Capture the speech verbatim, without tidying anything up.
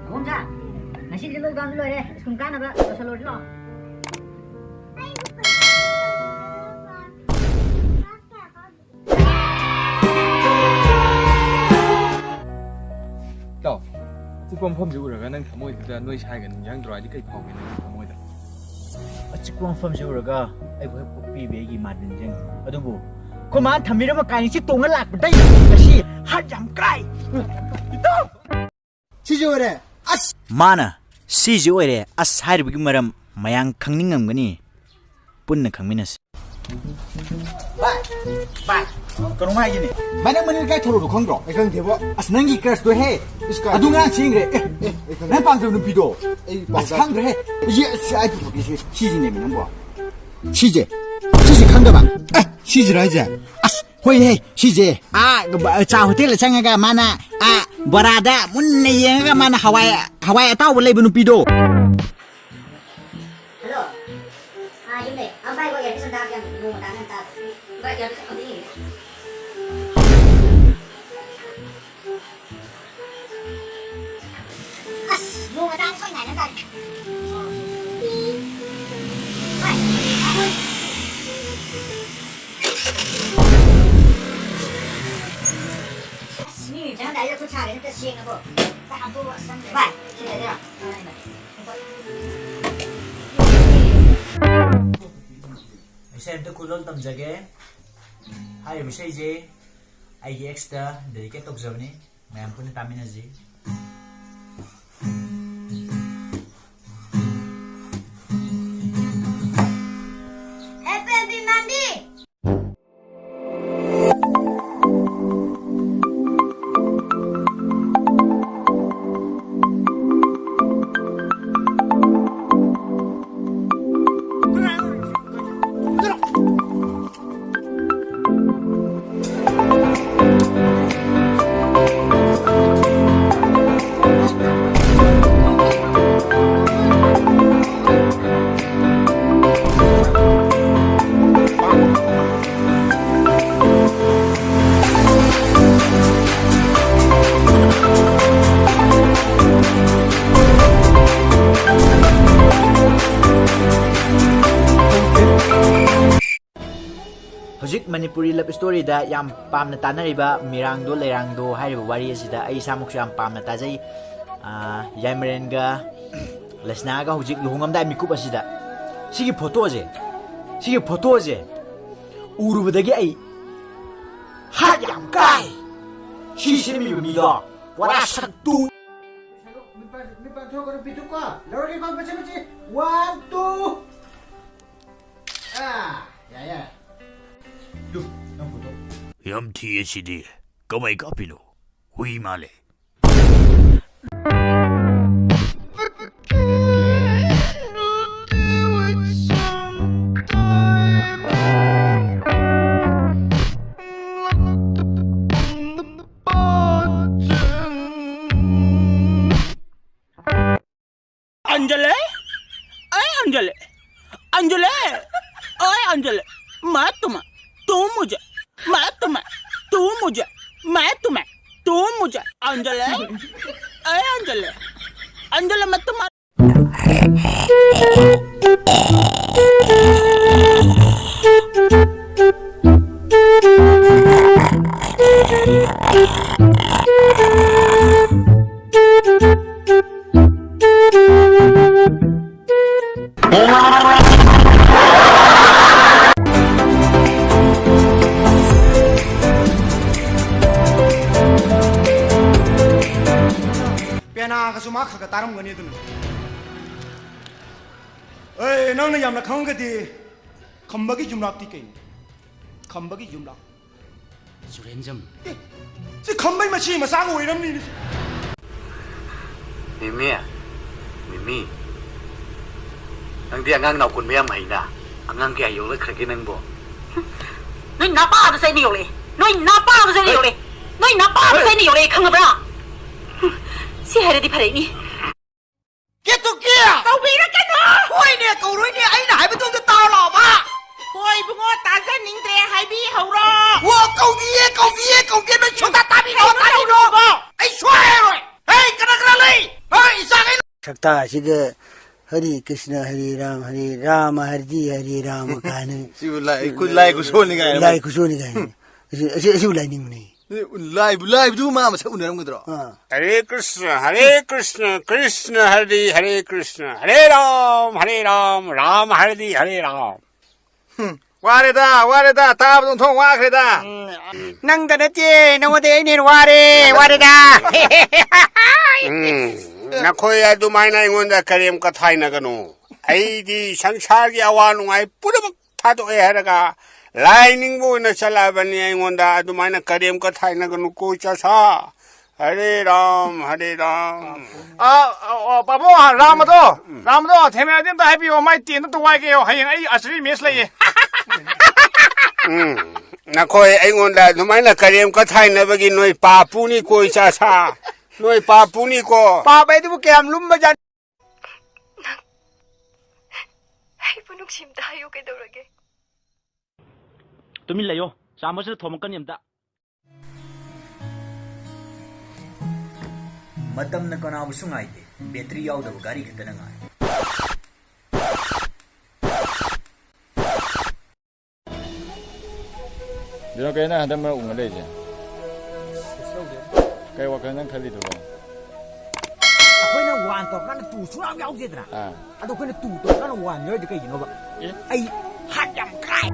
ꯑꯍꯨꯝꯁꯥ, ꯉꯁꯤꯗꯤ ꯂꯣꯛꯗꯥꯎꯟꯗꯤ ꯂꯣꯏꯔꯦ, ꯁ꯭ꯀꯨꯜ ꯀꯥꯅꯕ ꯂꯣꯏꯁꯜꯂꯨꯔꯁꯤ ꯂꯥꯛꯑꯣ꯫ ꯏꯇꯥꯎ, ꯑꯆꯤꯛꯄ ꯃꯐꯝꯁꯤ ꯎꯔꯒ ꯅꯪ ꯊꯃꯣꯏꯗꯨꯗ ꯅꯣꯏ ꯁꯥꯏꯒ ꯅꯤꯡꯁꯤꯡꯗ꯭ꯔꯣ? ꯍꯥꯏꯗꯤ ꯀꯩ ꯐꯥꯎꯒꯦ ꯅꯪꯒꯤ ꯊꯃꯣꯏꯗ? ꯑꯆꯤꯛꯄ ꯃꯐꯝꯁꯤ ꯎꯔꯒ ꯑꯩꯕꯨ ꯍꯦꯛ ꯄꯣꯛꯄꯤꯕ ꯑꯩꯒꯤ ꯏꯃꯥ ꯅꯤꯡꯁꯤꯡꯉꯤ꯫ ꯑꯗꯨꯕꯨ ꯑꯩꯈꯣꯏ ꯃꯥꯅ ꯊꯝꯕꯤꯔꯝꯕ ꯀꯥꯏꯅ ꯆꯤꯛ ꯇꯣꯡꯉ ꯂꯥꯛꯄꯗꯩ ꯉꯁꯤ heart ꯌꯥꯝ ꯀꯥꯏ꯫ ꯏꯇꯥꯎ! ꯁꯤꯁꯨ ꯑꯣꯏꯔꯦ꯫ ꯑꯁ! ꯃꯥꯅ ꯁꯤꯁꯦ ꯑꯣꯏꯔꯦ ꯑꯁ ꯍꯥꯏꯔꯤꯕꯒꯤ ꯃꯔꯝ ꯃꯌꯥꯝ ꯈꯪꯅꯤꯡꯉꯝꯒꯅꯤ꯫ ꯄꯨꯟꯅ ꯈꯪꯃꯤꯟꯅꯁꯤ꯫ ꯚꯥꯏ, ꯚꯥꯏ, ꯀꯩꯅꯣꯝ ꯍꯥꯏꯒꯦꯅꯦ꯫ ꯚꯥꯏ, ꯅꯪ ꯃꯅꯤꯡ ꯀꯥꯏ ꯊꯧꯔꯨꯔꯣ ꯈꯪꯗ꯭ꯔꯣ? ꯑꯩ ꯈꯪꯗꯦꯕꯣ꯫ ꯑꯁ, ꯅꯪꯒꯤ crush ꯇꯣ ꯍꯦ꯫ ꯏꯁ, ꯀꯥꯏ? ꯑꯗꯨ ꯉꯔꯥꯡ ꯆꯦꯟꯈ꯭ꯔꯦ꯫ ꯑꯦ, ꯑꯦ, ꯑꯩ ꯈꯪꯗꯦ꯫ ꯅꯪ ꯄꯥꯝꯖꯕ ꯅꯨꯄꯤꯗꯣ꯫ ꯑꯩ ꯑꯁ, ꯄꯥꯝꯖ- ꯈꯪꯗ꯭ꯔꯦꯍꯦ꯫ ꯌꯦ, ꯑꯁ, ꯑꯩ ꯄꯨꯊꯣꯛꯀꯦꯁꯦ꯫ ꯁꯤꯁꯤꯅꯦꯃꯤ ꯅꯪꯕꯣ꯫ ꯁꯤꯁꯦ꯫ ꯁꯤꯁꯦ ꯈꯪꯗꯕ꯫ ꯑꯦ, ꯁꯤꯁꯤꯔꯣ ꯍꯥꯏꯁꯦ? ꯑꯁ, ꯍꯣꯏꯍꯦ, ꯁꯤꯁꯦ꯫ ꯑꯥ, ꯆꯥ ꯍꯣꯇꯦꯜꯗ ꯆꯪꯉꯒ ꯃꯥꯅ, ꯑꯥ, ꯕꯣꯔꯥꯗ ꯃꯨꯟꯅ ꯌꯦꯡꯉꯒ ꯃꯥꯅ ꯍꯋꯥꯏ, ꯍꯋꯥꯏ ꯑꯇꯥꯎꯕ ꯂꯩꯕ ꯅꯨꯄꯤꯗꯣ꯫ ꯍꯜꯂꯣ꯫ ꯑꯥ, ꯌꯨꯝ ꯂꯩ꯫ ꯑꯥ, ꯚꯥꯏ, ꯚꯥꯏ, earpiece ꯑꯝꯇ ꯍꯥꯞꯀꯦ, ꯅꯣꯡꯃ ꯇꯥꯅ ꯑꯝꯇ ꯍꯥꯞꯀꯦ꯫ ꯚꯥꯏ, earpiece ꯑꯝꯇ ꯌꯦꯡꯒꯦ꯫ ꯑꯁ, ꯅꯣꯡꯃ ꯇꯥꯅ ꯁꯣꯏ ꯉꯥꯏꯅ ꯇꯥꯔꯦ꯫ ꯚꯥꯏ, ꯑꯩꯈꯣꯏ ꯑꯁ, ꯃꯤ ꯆꯪꯉꯝꯗꯥꯏꯗ ꯈꯨꯠ ꯁꯥꯒꯦ ꯅꯠꯇ ꯁꯦꯡꯉꯕꯣ? ꯚꯥꯏ, ꯁꯤ ꯂꯩꯔꯦ꯫ ꯏꯁꯩ ꯑꯝꯇ ꯈꯨꯗꯣꯜ ꯇꯝꯖꯒꯦ꯫ ꯍꯥꯏꯔꯤꯕ ꯏꯁꯩꯁꯦ ꯑꯩꯒꯤ ex ꯇ dedicate ꯇꯧꯖꯕꯅꯤ꯫ ꯃꯌꯥꯝ ꯄꯨꯟꯅ ꯇꯥꯃꯤꯟꯅꯁꯤ꯫ Happy, happy ꯃꯥꯟꯕꯤ! ꯍꯧꯖꯤꯛ ꯃꯅꯤꯄꯨꯔꯤ love storyꯗ ꯌꯥꯝ ꯄꯥꯝꯅ ꯇꯥꯅꯔꯤꯕ ꯃꯤꯔꯥꯡꯗꯣ ꯂꯩꯔꯥꯡꯗꯣ ꯍꯥꯏꯔꯤꯕ ꯋꯥꯔꯤ ꯑꯁꯤꯗ ꯑꯩ ꯏꯁꯥꯃꯛꯁꯨ ꯌꯥꯝ ꯄꯥꯝꯅ ꯇꯥꯖꯩ꯫ ꯑꯥ, ꯌꯥꯏꯃꯔꯦꯟꯒ ꯂꯩꯁꯅꯥꯒ ꯍꯧꯖꯤꯛ ꯂꯨꯍꯣꯡꯉꯝꯗꯥꯏ ꯃꯤꯀꯨꯞ ꯑꯁꯤꯗ꯫ ꯁꯤꯒꯤ ꯐꯣꯇꯣꯁꯦ, ꯁꯤꯒꯤ ꯐꯣꯇꯣꯁꯦ ꯎꯔꯨꯕꯗꯒꯤ ꯑꯩ ꯍꯥꯠ ꯌꯥꯝ ꯀꯥꯏ꯫ ꯁꯤ ꯁꯦꯝꯃꯤꯕ ꯃꯤꯗꯣ ꯄꯨꯔꯥ ꯁꯛꯇꯨ꯫ ꯃꯤꯠ ꯄꯥꯡ-, ꯃꯤꯠ ꯄꯥꯡꯊꯣꯛꯀꯅꯨ, ꯄꯤꯊꯣꯛꯀꯣ꯫ ꯂꯧꯔꯒꯦꯀꯣ, ꯃꯆꯦ, ꯃꯆꯦ꯫ One, two꯫ ꯑꯥ, ꯌꯥꯏ, ꯌꯥꯏ꯫ ꯗꯨ, ꯅꯪ ꯐꯣꯇꯣ꯫ ꯌꯥꯝ ꯊꯤꯌꯦ ꯁꯤꯗꯤ꯫ ꯀꯃꯥꯏ ꯀꯥꯞꯄꯤꯅꯣ? ꯍꯨꯏ ꯃꯥꯜꯂꯦ꯫ अंजलि, ए अंजलि, अंजलि, ए अंजलि, मैं तुम्हें, तू मुझे, मैं तुम्हें, तू मुझे, मैं तुम्हें, तू मुझे, अंजलि, ए अंजलि, अंजलि, मैं तुम्हें। ꯄꯦꯅꯥꯒꯁꯨ ꯃꯥ ꯈꯔ ꯈꯔ ꯇꯥꯔꯝꯒꯅꯤ ꯑꯗꯨꯅ꯫ ꯑꯦ, ꯅꯪꯅ ꯌꯥꯝꯅ ꯈꯪꯉꯒꯗꯤ ꯈꯝꯕꯒꯤ ꯌꯨꯝꯂꯥꯛꯇꯤ ꯀꯩꯅꯣ? ꯈꯝꯕꯒꯤ ꯌꯨꯝꯂꯥꯛ꯫ ꯖꯨꯔꯦꯟꯖꯝ꯫ ꯑꯦ, ꯁꯤ ꯈꯝꯕꯩ ꯃꯆꯦ ꯃꯆꯥꯒ ꯑꯣꯏꯔꯝꯅꯤꯅꯦ꯫ ꯃꯤꯃꯤ, ꯃꯤꯃꯤ, ꯅꯪꯗꯤ ꯑꯉꯥꯡ ꯅꯥꯎꯀꯨꯟꯕ ꯌꯥꯝ ꯍꯩꯅ꯫ ꯑꯉꯥꯡ ꯀꯌꯥ ꯌꯣꯛꯂꯛꯈ꯭ꯔꯒꯦ ꯅꯪꯕꯣ? ꯅꯣꯏ ꯅꯄꯥꯗꯁꯨ ꯑꯩꯅ ꯌꯣꯛꯂꯛꯑꯦ꯫ ꯅꯣꯏ ꯅꯄꯥꯗꯁꯨ ꯑꯩꯅ ꯌꯣꯛꯂꯛꯑꯦ꯫ ꯅꯣꯏ ꯅꯄꯥꯗꯁꯨ ꯑꯩꯅ ꯌꯣꯛꯂꯛꯑꯦ, ꯈꯪꯉꯕ꯭ꯔꯥ? ꯁꯤ ꯍꯥꯏꯔꯗꯤ ꯐꯔꯛꯏꯅꯤ꯫ ꯀꯦꯇꯨꯀꯤ! ꯀꯧꯕꯤꯔꯛꯀꯅꯣ! ꯍꯣꯏꯅꯦ, ꯀꯧꯔꯣꯏꯅꯦ, ꯑꯩꯅ ꯍꯥꯏꯕꯗꯣ ꯑꯝꯇ ꯇꯥꯎ ꯂꯥꯎꯕ! ꯍꯣꯏ, ꯏꯕꯨꯡꯉꯣ, ꯇꯥꯖꯅꯤꯡꯗ꯭ꯔꯦ, ꯍꯥꯏꯕꯤꯍꯧꯔꯣ꯫ ꯑꯣ, ꯀꯧꯗꯤꯌꯦ, ꯀꯧꯗꯤꯌꯦ, ꯀꯧꯗꯦ, ꯅꯣꯏ ꯁꯨꯡꯇꯥ ꯇꯥꯕꯤꯔꯣ, ꯀꯩꯅꯣ ꯇꯥꯕꯤꯔꯣ! ꯇꯧꯔꯤꯁꯤꯕꯣ? ꯑꯩ ꯁꯣꯏꯔꯔꯣꯏ! ꯍꯦ, ꯀꯅꯥ ꯀꯅꯥ ꯂꯩ? ꯍꯣꯏ, ꯏꯆꯥꯈꯩ! ꯁꯛꯇꯥ ꯑꯁꯤꯒ ꯍꯔꯦ ꯀ꯭ꯔꯤꯁꯅ, ꯍꯔꯦ ꯔꯥꯝ, ꯍꯔꯦ ꯔꯥꯝ, ꯍꯔꯦ ꯍꯔꯦ ꯔꯥꯝ ꯀꯥꯏꯅ꯫ ꯁꯤꯕꯨ ꯂꯥꯏ, ꯈꯨ-, ꯂꯥꯏ ꯈꯨꯠꯁꯣꯟꯅꯤ ꯀꯥꯏꯅ꯫ ꯂꯥꯏ ꯈꯨꯠꯁꯣꯟꯅꯤ ꯀꯥꯏꯅ꯫ ꯑꯁꯤ, ꯑꯁꯤ, ꯑꯁꯤꯕꯨ ꯂꯥꯏꯅꯤꯡꯕꯅꯦ꯫ ꯂꯥꯏꯕꯨ, ꯂꯥꯏꯕꯨꯗꯨ ꯃꯥ ꯃꯁꯛ ꯎꯅꯔꯝꯒꯗ꯭ꯔꯣ? ꯑꯥ꯫ ꯍꯔꯦ ꯀ꯭ꯔꯤꯁꯅ, ꯍꯔꯦ ꯀ꯭ꯔꯤꯁꯅ, ꯀ꯭ꯔꯤꯁꯅ ꯍꯔꯦ ꯍꯔꯦ ꯀ꯭ꯔꯤꯁꯅ, ꯍꯔꯦ ꯔꯥꯝ, ꯍꯔꯦ ꯔꯥꯝ, ꯔꯥꯝ ꯍꯔꯦ ꯍꯔꯦ ꯔꯥꯝ꯫ ꯍꯨꯝ, ꯋꯥꯔꯦꯗ, ꯋꯥꯔꯦꯗ, ꯇꯥꯕꯗ ꯑꯣꯟꯊꯣꯛ ꯋꯥꯈ꯭ꯔꯦꯗ꯫ ꯎꯝ, ꯅꯪꯗ ꯅꯠꯇꯦ, ꯅꯉꯣꯟꯗ ꯑꯩꯅ ꯍꯦꯟꯅ ꯋꯥꯔꯦ, ꯋꯥꯔꯦꯗ꯫ ꯎꯝ, ꯅꯈꯣꯏ ꯑꯗꯨꯃꯥꯏꯅ ꯑꯩꯉꯣꯟꯗ ꯀꯔꯦꯝ ꯀꯊꯥꯏꯅꯒꯅꯨ꯫ ꯑꯩꯗꯤ ꯁꯪꯁꯥꯔꯒꯤ ꯑꯋꯥ ꯅꯨꯡꯉꯥꯏ ꯄꯨꯝꯅꯃꯛ ꯊꯥꯗꯣꯛꯑꯦ ꯍꯥꯏꯔꯒ ꯂꯥꯏ ꯅꯤꯡꯕ ꯑꯣꯏꯅ ꯆꯠꯂꯛꯑꯕꯅꯤ꯫ ꯑꯩꯉꯣꯟꯗ ꯑꯗꯨꯃꯥꯏꯅ ꯀꯔꯦꯝ ꯀꯊꯥꯏꯅꯒꯅꯨꯀꯣ, ꯏꯆꯥꯁꯥ꯫ ꯍꯔꯦ ꯔꯥꯝ, ꯍꯔꯦ ꯔꯥꯝ꯫ ꯑ, ꯑ, ꯑ, ꯄꯥꯕꯨꯡ, ꯔꯥꯝ ꯑꯗꯣ, ꯔꯥꯝ ꯑꯗꯣ, ꯊꯦꯡꯅꯔꯗꯤ ꯑꯝꯇ ꯍꯥꯏꯕꯤꯌꯣ, ꯃꯥꯏ ꯇꯦꯟꯗ ꯑꯝꯇ ꯋꯥꯏꯒꯦꯌꯣ, ꯍꯌꯦꯡ ꯑꯩ archery match ꯂꯩꯌꯦ꯫ ꯎꯝ, ꯅꯈꯣꯏ ꯑꯩꯉꯣꯟꯗ ꯑꯗꯨꯃꯥꯏꯅ ꯀꯔꯦꯝ ꯀꯊꯥꯏꯅꯕꯒꯤ ꯅꯣꯏ ꯄꯥꯞꯄꯨꯅꯤꯀꯣ, ꯏꯆꯥꯁꯥ, ꯅꯣꯏ ꯄꯥꯞꯄꯨꯅꯤꯀꯣ꯫ ꯄꯥꯞ ꯍꯥꯏꯗꯨꯕꯨ ꯀꯌꯥꯝ ꯂꯨꯝꯕ ꯖꯥꯠ-, ꯅꯪ ꯑꯩꯕꯨ ꯅꯨꯡꯁꯤ ꯑꯝꯇ ꯍꯥꯏꯌꯨ, ꯀꯩꯗꯧꯔꯒꯦ? ꯇꯨꯃꯤꯟ ꯂꯩꯌꯣ, ꯆꯥꯃꯁꯅ ꯊꯣꯝꯃꯛꯀꯅꯤ ꯑꯝꯇ꯫ ꯃꯇꯝꯅ ꯀꯅꯥꯕꯨꯁꯨ ꯉꯥꯏꯗꯦ, ꯕꯦꯇ꯭ꯔꯤ ꯌꯥꯎꯗꯕ ꯒꯥꯔꯤ ꯈꯛꯇꯅ ꯉꯥꯏ꯫ ꯕꯤꯅꯣ, ꯀꯩꯅꯣ ꯅꯪ ꯍꯟꯗꯛ ꯃꯔꯛ ꯎꯅ ꯂꯩꯔꯤꯁꯦ? ꯀꯩꯁꯨ ꯇꯧꯗꯦ꯫ ꯀꯩ ꯋꯥꯈꯜ ꯅꯪ ꯈꯜꯂꯤꯗꯨꯕꯣ? ꯑꯩꯈꯣꯏꯅ ꯋꯥꯟ ꯇꯧꯔꯀꯥꯟꯗ ꯇꯨ ꯁꯨꯡꯌꯥꯎ ꯌꯥꯎꯗꯦꯗꯅ? ꯑꯥ꯫ ꯑꯗꯣ ꯑꯩꯈꯣꯏꯅ ꯇꯨ ꯇꯧꯔꯀꯥꯟꯗ ꯋꯥꯟ ꯌꯥꯎꯔꯤꯗꯣ ꯀꯩꯒꯤꯅꯣꯕ? ꯑꯦ? ꯑꯩ ꯍꯥꯔꯠ ꯌꯥꯝ ꯀꯥꯏ꯫